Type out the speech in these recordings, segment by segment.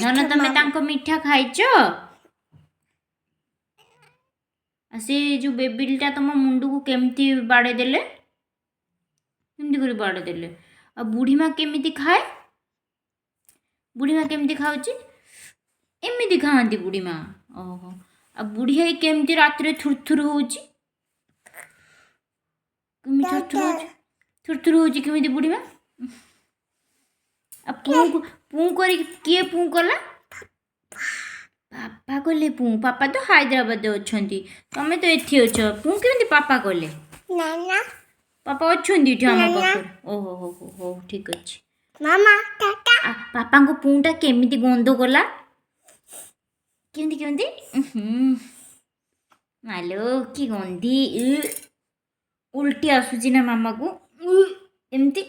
ଧନ, ତମେ ତାଙ୍କ ମିଠା ଖାଇଛ? ଆଉ ସେ ଯେଉଁ ବେବିଲଟା ତମ ମୁଣ୍ଡକୁ କେମିତି ବାଡ଼େଇ ଦେଲେ? କେମିତି କରି ବାଡ଼େଇ ଦେଲେ? ଆଉ ବୁଢ଼ୀମା କେମିତି ଖାଏ? ବୁଢ଼ୀମା କେମିତି ଖାଉଛି? ଏମିତି ଖାଆନ୍ତି ବୁଢ଼ୀମା। ଓହୋ, ଆଉ ବୁଢ଼ୀ ହେଇ କେମିତି ରାତିରେ ଥୁରଥୁର ହେଉଛି? କେମିତି ଥୁରଥୁର ହେଉଛି? ଥୁରଥୁର ହେଉଛି କେମିତି ବୁଢ଼ୀମା? ଆଉ ପୁଁ ପୁଁ କରିକି କିଏ ପୁଁ କଲା? ପାପା କଲେ ପୁଁ। ପାପା ତ ହାଇଦ୍ରାବାଦରେ ଅଛନ୍ତି, ତମେ ତ ଏଠି ଅଛ। ପୁଁ କେମିତି ପାପା କଲେ? ପାପା ଅଛନ୍ତି ଏଠି ଆମ ପାଖରେ। ଓହୋ, ହଉ ହଉ ହଉ, ଠିକ ଅଛି। ପାପାଙ୍କ ପୁଁଟା କେମିତି ଗନ୍ଧ କଲା? କେମିତି କେମିତି? ମାଲୋ, କି ଗନ୍ଧି! ଉଲ୍ଟି ଆସୁଛି ନା ମାମାକୁ ଏମିତି?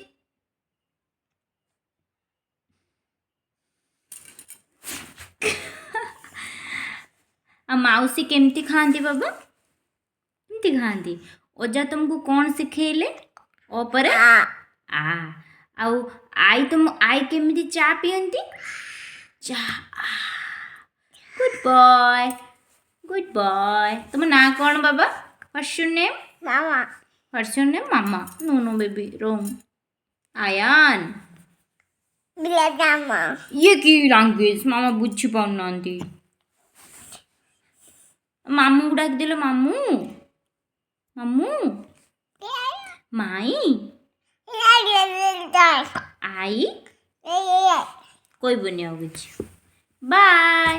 ଆଉ ମାଉସୀ କେମିତି ଖାଆନ୍ତି ବାବା? କେମିତି ଖାଆନ୍ତି? ଅଜା ତମକୁ କ'ଣ ଶିଖେଇଲେ? ଅ ପରେ ଆ। ଆଉ ଆଈ, ତମ ଆଈ କେମିତି ଚା ପିଅନ୍ତି? ଚା। Good boy, good boy. ତମ ନାଁ କ'ଣ ବାବା? What's your name? Mama. What's your name? Mama. No no baby, wrong. Ayan. ଇଏ କି ଲାଙ୍ଗୁଏଜ? ମାମା ବୁଝିପାରୁନାହାନ୍ତି। ମାମୁଁକୁ ଡାକିଦେଲେ। ମାମୁଁ, ମାମୁଁ, ମାଇଁ, ଆଈ କହିବନି ଆଉ କିଛି। ବାଏ।